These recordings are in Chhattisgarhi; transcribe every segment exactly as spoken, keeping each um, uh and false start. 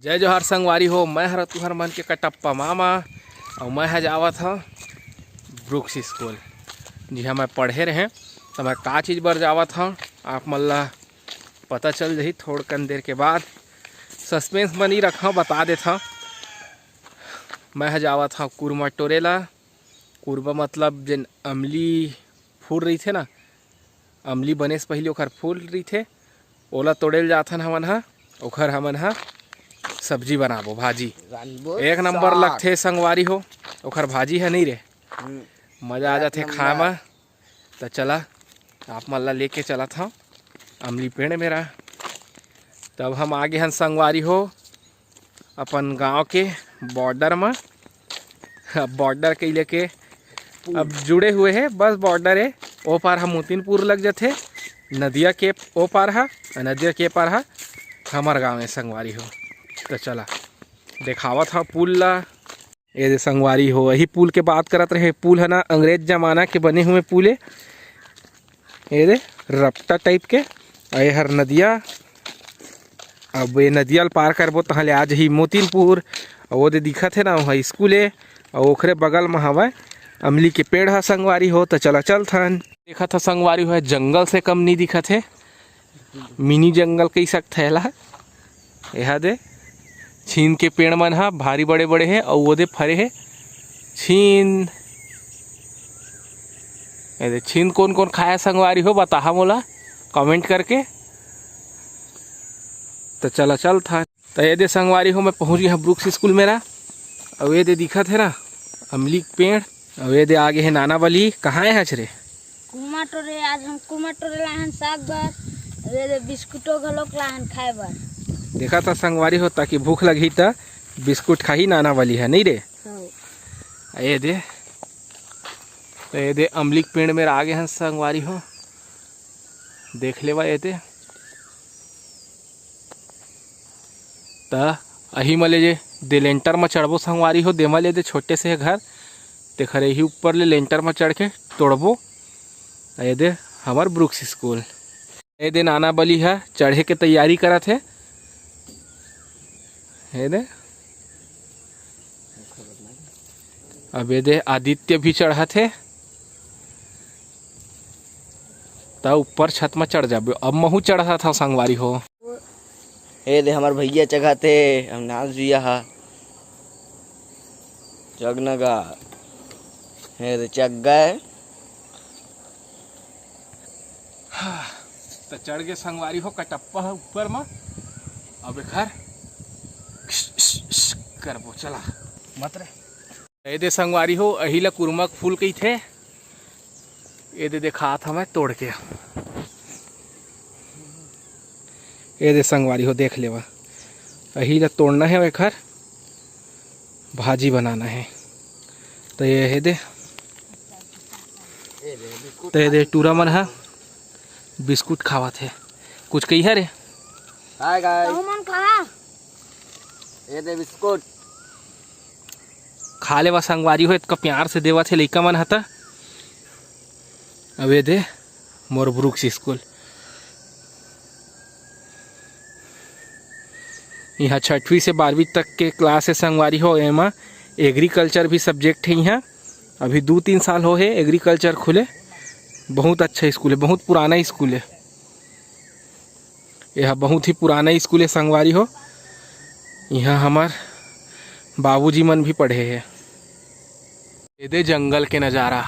जय जोहार संगवारी हो, मैं हर तुहर मन के कटप्पा मामा, अउ मैं ह जावत हव ब्रुक्स स्कूल, जिहां मैं पढ़े रहें। त मैं का चीज बर जावत हव, आप मन ला पता चल जही थोड़कन देर के बाद। सस्पेंस बनी रखव, बता देत हव। मैं ह जावत हव कुरमा टोरे ला। कुरमा मतलब जेन अमली फूल रहिथे ना, अमली बने से पहिली ओखर फूल रहिथे, ओला तोड़े ल जाथन हमन ह। ओखर हमन ह सब्जी बनाबो, भाजी। रानबो एक नंबर साग। लगथे संगवारी हो ओखर भाजी ह, नहीं रे? हम्म। मजा आ एक जाथे खाए नंबर। म। त चला, आप मन ला लेके चलत हव अमली पेड़ मेरा। तब हम आगे हन संगवारी हो अपन गांव के बॉर्डर म। अब बॉर्डर के लेके अब जुड़े हुए हे, बस बॉर्डर हे। ओ पार ह मोतिनपुर लग जथे, नदिया के ओ पार ह, नदिया के पार ह हमर गांव हे संगवारी हो। त चला देखावत ह पुल ला। ये दे संगवारी हो, यही पुल के बात करत रहे। पुल है ना, अंग्रेज जमाना के बने हुए पुल है। ये दे रपटा टाइप के, अउ ये हर नदिया। अब ये नदिया ल पार करबो तहाँ ले आ जही मोतिनपुर। अउ वो दे दिखत है ना, वहाँ स्कूल है। अउ ओखरे बगल में हवय अमली के पेड़ ह संगवारी हो। त चला चलथन। देखत ह संगवारी हो, जंगल से कम नहीं दिखत है। मिनी जंगल कही सकथे एला। एहा दे, छीन के पेड़ मन ह भारी बड़े-बड़े हे, अउ ओदे फरे हे छीन। ए दे, छीन कोन-कोन खाय संगवारी हो, बताहा मोला comment करके। त चला चलथन। त ये दे संगवारी हो, मैं पहुंच गया ब्रुक्स स्कूल मेरा। अउ ये दे दिखत हे ना अमली के पेड़। अउ ये दे आगे हे नाना बली। कहाँ हे हच रे? कुरमा टोरे, आज हम कुरमा टोरे लाहन साग बर। अउ ये दे बिस्कुटो घलोक लाहन खाए बर। देखत ह संगवारी हो, ताकि भूख लगही त बिस्कुट खाही नाना बली ह, नहीं रे? हाँ। अउ ये दे, त ये दे अमली के पेड़ मेरा आगे हन संगवारी हो, देख लेवा ये दे। त अही म ले जे दे लेंटर म चढ़बो संगवारी हो, दे म ले दे छोटे से घर, तेखर एही ऊपर ले लेंटर म चढ़ के तोड़बो। ये दे हमर ब्रुक्स स्कूल। ये दे नाना बली ह चढ़े के तैयारी करत हे। ये दे, अब ये दे आदित्य भी चढ़त हे। त ऊपर छत म चढ़ जाबे। अब महू चढ़त हव संगवारी हो। ए दे हमर भैया चघाथे, हम नाच जुइया हा। जगनगा। हे दे चग गए। त चढ़ गे संगवारी हो कटप्पा ह ऊपर म। अब एखर करबो, चला। मत रे। ए दे संगवारी हो, अही ला कुरमा के फूल कहिथे। ए दे देखात हवं तोड़ के। ए दे संगवारी हो, देख लेवा, अही ला तोड़ना हे, एखर भाजी बनाना हे। त ये हे दे, त ये दे टूरा मन ह बिस्कुट खावत हे। कुछ कही हे रे? Hi guys. तहु मन खा। ये दे बिस्कुट। खा लेवा संगवारी हो, इतका प्यार से देवत हे लइका मन ह त। अब ये दे मोर ब्रुक्स स्कूल। इहाँ छठवीं से बारहवीं तक के क्लास हे संगवारी हो। एमा एग्रीकल्चर भी सब्जेक्ट हे इहाँ। अभी दू तीन साल हो हे एग्रीकल्चर खुले। बहुत अच्छा स्कूल हे, बहुत पुराना स्कूल हे। एहा बहुत ही पुराना स्कूल हे संगवारी हो। इहाँ हमर बाबूजी मन भी पढ़े हे। ए दे जंगल के नजारा।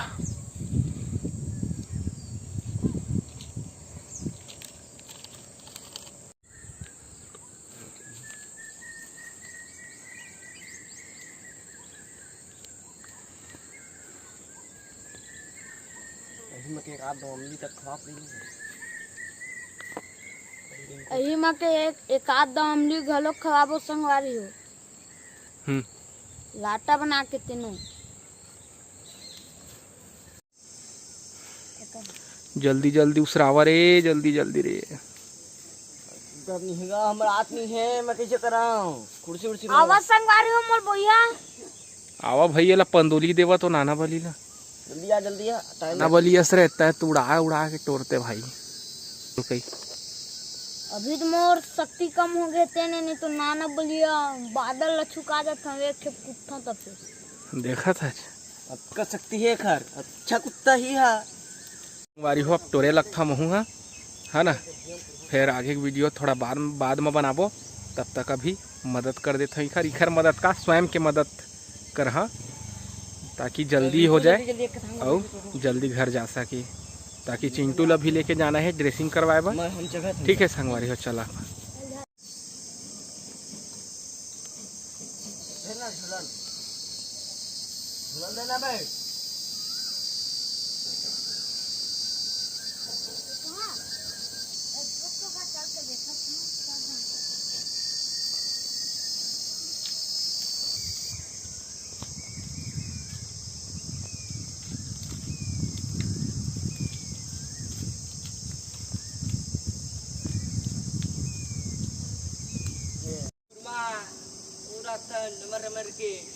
एही म के एक आध दो अमली तक खवा पड़ी। एही म के एक, एक आध दो अमली घलो खवाबो संगवारी हो। हम्म। लाटा बना के तीनों। जल्दी जल्दी उसरावा रे, जल्दी जल्दी रे। जब निहगा हम रात नहीं है, मैं कैसे कराऊं? कुर्सी उर्सी आवा मंगवा। संगवारी हो मोर भैया। आवा भैया ला पंदोली देवा तो नाना बली ला। जल्दी आ, जल्दी आ, टाइम नाना है। बली अस रहता है, तू उड़ा उड़ा के तोड़ते भाई। रुकई। अभी तो मोर शक्ति कम हो गए तेने, नहीं तो नाना बलिया बादल ला छुका जात हवे, एक खेप कुत्ता तब से। देखत हस? अतका शक्ति हे एखर, अच्छा कुत्ता ही हा। संगवारी हो, अब टोरे लगथा महू हा, है ना? फिर आगे के वीडियो थोड़ा बाद, बाद में बनाबो। तब तक अभी मदद कर देथन इखर, इखर मदद का, स्वयं के मदद करहा, ताकि जल्दी हो जाए अउ जल्दी घर जा सके। ताकि चिंटू ला भी लेके जाना है ड्रेसिंग करवाए बर। ठीक है संगवारी हो, चला।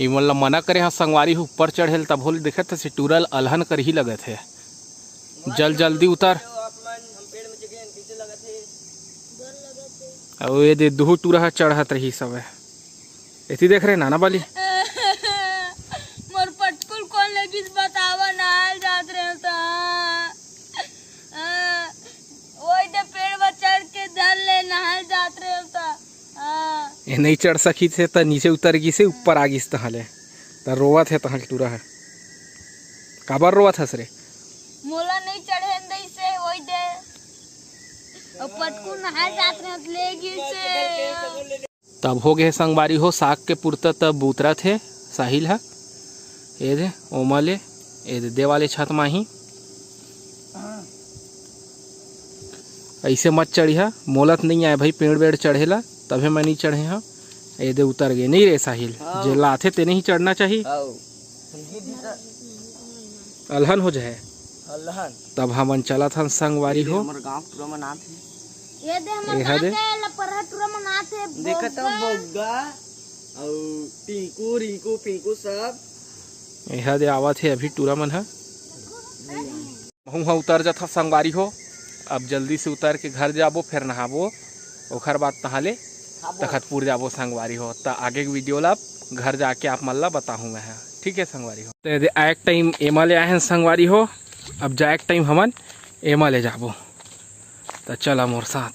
इमन ला मना करे हा संगवारी हो ऊपर चढ़े ल, तभो ले देखत हस टूरा ल अलहन करही लगत हे। जल जल्दी उतर। अउ ये दे दुहू टूरा ह चढ़त रही सब। एती देख रे नाना बाली। मोर पटकुल कोन लगिस बतावा, नहाय जात रहे त। ओई दे पेड़ म चढ़ के धर ले, नहाय जात रहे त। ए नहीं चढ़ सकिस हे त नीचे उतर गिस हे, ऊपर आ गिस तहाँ ले। त रोवत हे तहाँ के टूरा ह। काबर रोवत हस रे? मोला नहीं चढ़े दइस हे, ओई दे। अउ पटकुल नहाय जात रहे त ले गिस हे। तब हो गे संगवारी हो, साग के पुरता तब उतरत हे साहिल ह। ए दे, ओमा ले, ए दे, दे वाले छत मा ही। अइसे मत चढ़िहा, मोलत नइ आय भाई, पेड़ वेड़ चढ़ेला, तभे मैं नइ चढ़े हँव। ए दे, उतर गे। नहीं रे साहिल, हाँ। जे लाथे तेने ही चढ़ना चाही। हाँ। अलहन हो जाए। अलहन। तब हमन चलत हन संगवारी हो। हमर गांव टूरा मनात हे। ये दे हमर ये हा दे। गांव के लपरहा टूरा मनात हे, देखत हव बोग्गा। बोग्गा अउ टिंकू, रिंकू, पिंकू सब। एहा दे आवत हे अभी टूरा मन ह। महू ह उतर जात हव संगवारी हो। अब जल्दी से उतर के घर जाबो, फिर नहाबो, ओखर बाद तहाँ ले खाबो। तखतपुर जाबो संगवारी हो। त आगे के वीडियो ला अब घर जाके आप मन ला बताहूँ मैं ह। ठीक है संगवारी हो। त एदे आए के टाइम एमा ले आए हन संगवारी हो, अब जाए के टाइम हमन एमा ले जाबो। त चला मोर साथ।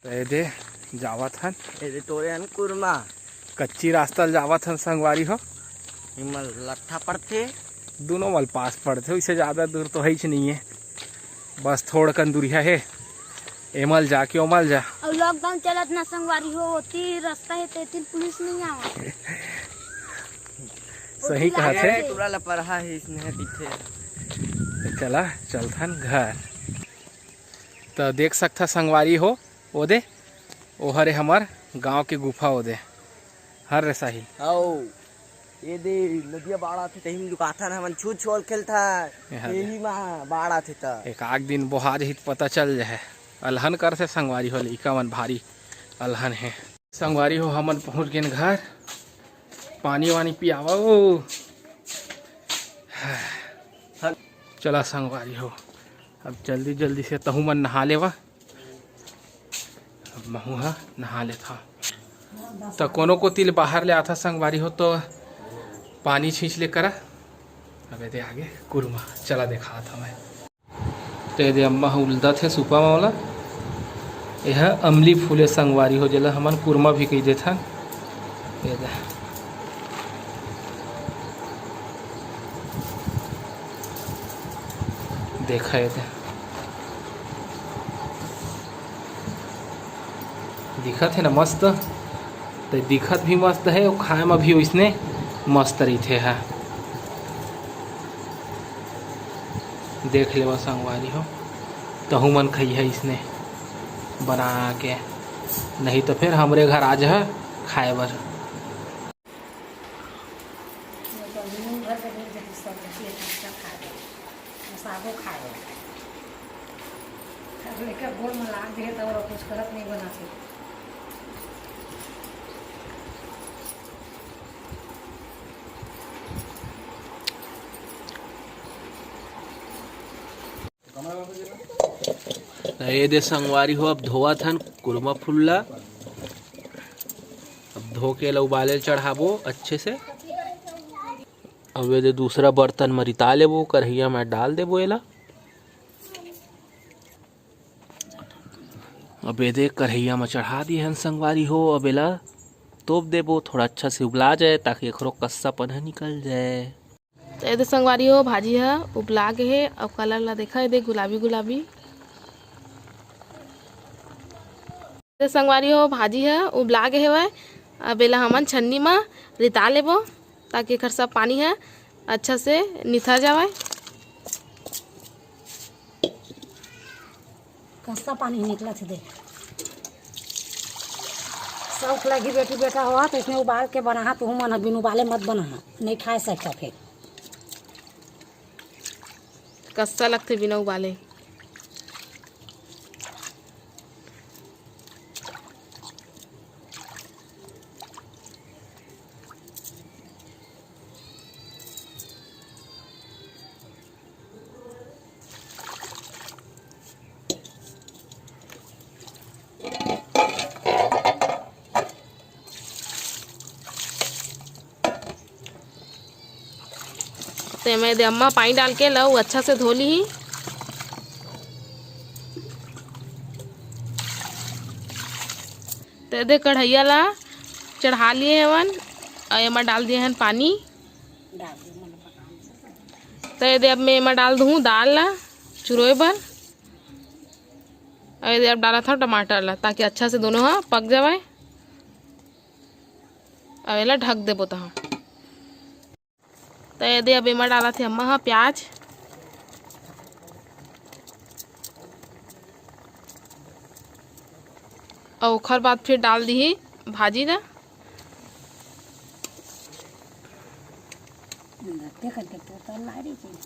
त एदे जावत हन। एदे टोरे हन कुरमा। कच्ची रास्ता ल जावत हन संगवारी हो। एमा लट्ठा पड़थे। दोनों मल पास पड़थे, वैसे ज़्यादा दूर तो है ही नहीं है, बस थोड़ कन दूरिया है। एमल जा के ओमल जा। अउ लॉकडाउन चलत ना संगवारी हो, ओती रास्ता है, तेती पुलिस नहीं आवत। सही ओती कहत हे। लागत हे। टूरा लपरहा है, इसने है पीछे। त चला, चलथन घर। त देख सकथा संगवारी हो, ओदे, ओहरे हमर गांव के गुफा ओदे। हर रे साहिल। आओ, ये दे नदिया बाढ़ आथे, तही में लुकाथन हमन, छू छोल खेलथन। एहा दे। यही मा बाढ़ आथे त। एक आध दिन बोहा जही त पता चल जाए। अलहन करथे संगवारी हो, लइका मन भारी अलहन हे। संगवारी हो, हमन पहुंच गेन घर। पानी वानी पियावा ओ। चला संगवारी हो, अब जल्दी जल्दी से तहू मन नहा लेवा। अब महू ह नहा लेथव। त कोनो कोति ले बाहर ले आथा संगवारी हो, तो पानी छींच ले करा। अब एदे आगे कुरमा चला देखात हवय। त एदे अम्मा ह उलदत हे सुपा म ओला। एह अमली फूल ए संगवारी हो, जेला हमन कुरमा भी कहि देथन। एदे। देखा एदे। दिखत हे ना मस्त, त दिखत भी मस्त हे अउ खाए म भी ओइसने मस्त रहिथे हा। देख लेवा संगवारी हो, तहू मन खइहा इसने बना के, नहीं तो फिर हमरे घर आ जहा खाए बर। सागो खाए। अब लेकर गोड़ में लाग गए तो और कुछ करत नहीं बना के। त ये दे संगवारी हो, अब धोवत हन कुरमा फूल ला। अब धो के एला उबाले ल चढ़ाबो अच्छे से। अब ये दे दूसरा बर्तन म रिता लेबो, करहिया म डाल देबो एला। अब ये दे करहिया म चढ़ा दिए हन संगवारी हो। अब एला तोप देबो, थोड़ा अच्छा से उबला जाए, ताकि एकरो कस्सापन ह निकल जाए। तो ये दे संगवारी हो, भाजी ह उबला गे हे। अब कलर ला देखा, ये दे गुलाबी गुलाबी। तो संगवारी हो, भाजी ह उबला गे हेवय। अब एला हमन छन्नी म रिता लेबो, ताकि एखर सब पानी ह अच्छा से निथर जावय। कस्सा पानी ही निकलत हे, देख। शौक लगी बेटी बेटा हो, तो इसमें उबाल के बनाहा, तुहू मन ह बिन उबाले मत बनाहा, नहीं खाए सकता फिर। कस्सा लगथे बिना उबाले। तेमे दे अम्मा पानी डाल के लऊ अच्छा से धो लीही। ते दे कढ़ैया ला चढ़ा लिए हवन अउ एमा डाल दिए हन पानी। ते दे अब मैं एमा डाल दूँ दाल ला चुरोए बर। अउ ये दे अब डालत हव टमाटर ला, ताकि अच्छा से दोनों ह पक जावय। अउ एला ढक देबो तहाँ। त ये दे अब एमा डालत हे अम्मा ह प्याज। अउ ओखर बाद फिर डाल दिही भाजी ला। लगते करके तो कर ला रही थी।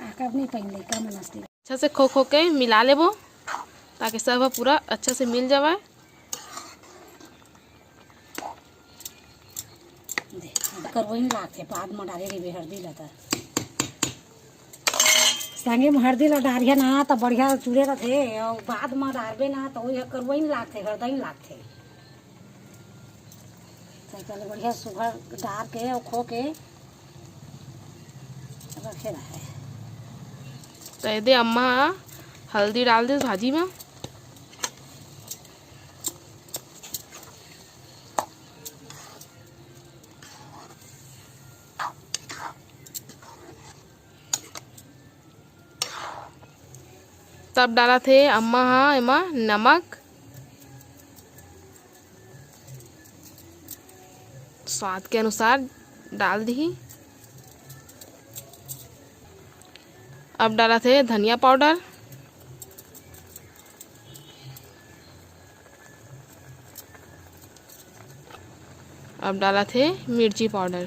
आकर नहीं पहन ले, कम मस्ती। अच्छा से खो खो के मिला लेबो, ताकि सब ह पूरा अच्छा से मिल जावय। दे, करवइन लागथे, बाद म डाले रहिबे हरदी ला त। संगे म हरदी ला डारिया ना, त बढ़िया चुड़े रथे, अउ बाद म डारबे ना, त ओही ह करवइन लागथे, हरदइन लागथे। त चल बढ़िया सुघर डार के अउ खो के रखे रहे। त ये दे अम्मा ह हल्दी डाल दे भाजी म। तब डालत हे अम्मा ह एमा नमक, स्वाद के अनुसार डाल दिही। अब डालत हे धनिया पाउडर। अब डालत हे मिर्ची पाउडर।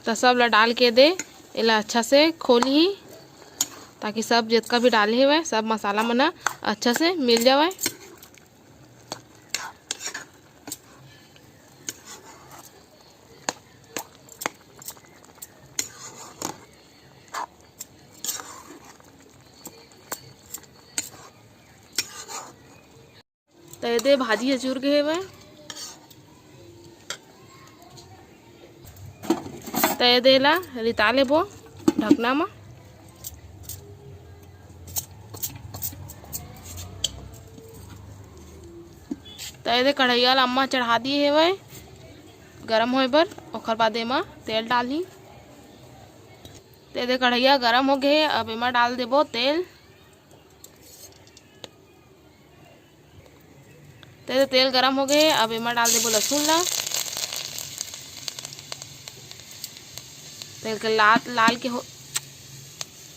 त सब ला डाल के दे एला अच्छा से खो लिही, ताकि सब जतका भी डाले हवय सब मसाला मन ह अच्छा से मिल जावय। त ये दे भाजी ह चुर गे हवय। त ये दे ला रिता लेबो ढकना म। त ये दे कढ़ैया ला अम्मा चढ़ा दिए हवय गरम होए बर, ओखर बाद एमा तेल डालही। त ये दे कढ़ैया गरम हो गे हे, अब एमा डाल देबो तेल। त ये दे तेल गरम हो गे हे, अब एमा डाल देबो लहसुन ला। तेल के लाल लाल के हो,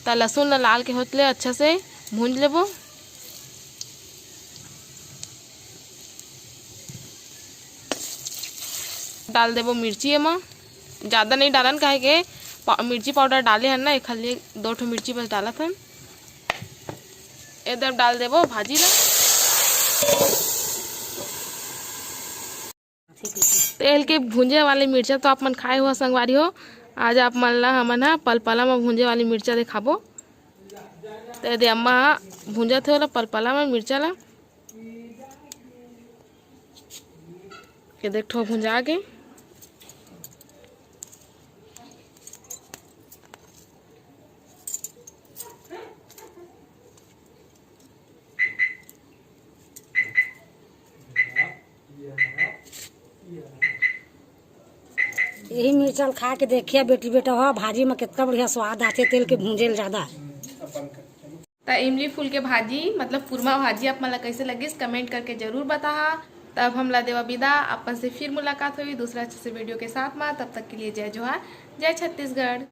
त लहसुन ला लाल के होत ले अच्छा से भूंज लेबो। डाल देबो मिर्ची एमा, ज़्यादा नहीं डालन, काहे के पा-, मिर्ची पाउडर डाले हन ना, एखर लिए दो ठो मिर्ची बस डालत हन। ए दे अब डाल देबो भाजी ला। तेल के भुंजे वाले मिर्चा तो आप मन खाए हुआ संगवारी हो, आज आप मन ला हमन ह पलपला म भूंजे वाली मिर्चा दिखाबो। त एदे अम्मा ह भूंजत हे ओला पलपला म मिर्चा ला। ये देख ठो भुंजा गे। यही मिर्चा ल खा के देखिया बेटी बेटा हो, भाजी में कितना बढ़िया स्वाद आथे तेल के भूंजे ल ज्यादा। त इमली फूल के भाजी मतलब पुरमा भाजी आप मन ला कैसे लगिस, कमेंट करके जरूर बताहा। तब हमला देवा विदा, अपन से फिर मुलाकात होई दूसरा अच्छे से वीडियो के साथ में। तब तक के लिए जय जोहार, जय छत्तीसगढ़।